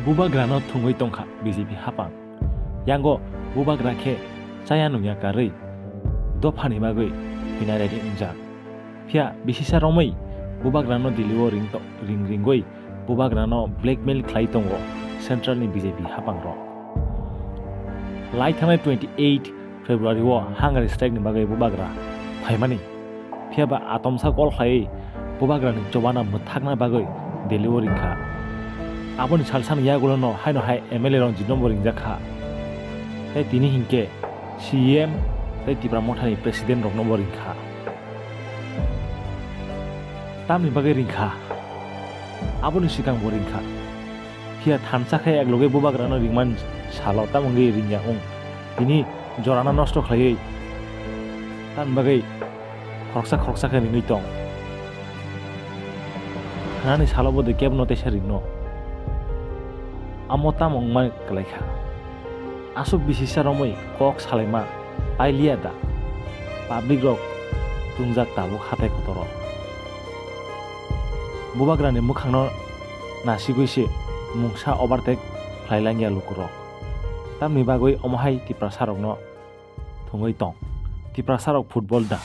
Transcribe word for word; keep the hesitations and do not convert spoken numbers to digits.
Bubagrano thwngwi tongkha B J P hapang. Yango bubagra khe chaya nungya karwi dophani bagwi hwnwi ready wngjak. Phiya bisisa romwi bubagrano Delhi-o ring to-, ring ringwi bubagrano blackmail khlai tongo central ni B J P hapangrok. Lai thangnai twenty eight February o hunger strike ni bagwi bubagra phaimani. Phiya ba atomsa call khlaiwi bubagra ni chobana mwthakna bagwi Delhi o ringkha. Aboni salsani yagulono haino hai M L A rok jinobo ringjakha. Tei tini hinkhe C E M tei Tipra Motha ni president roknobo ringkha. Tamni bagwi ringkha? Aboni swkang bo ringkha. Phiya thansa khe ekloge bubagrano ringmani salo tamo wngwi ringya wng. Tini jorano nosto khlaiwi tamni bagwi khoroksa khoroksa khe ringwi tong. Khnani salo bo de kebono teisa ringno. Amo tamo wngma kwlaikha. Aswk bisisa romwi kok salaima pailiya da? Public rok tungjak tabuk hatai kotoro. Bubagrani mwkhangno nasigwi se mungsa overtake khlai langya lukurok. Tamni bagwi omo hai Tiprasarokno thwngwi tong. Tiprasarok football da?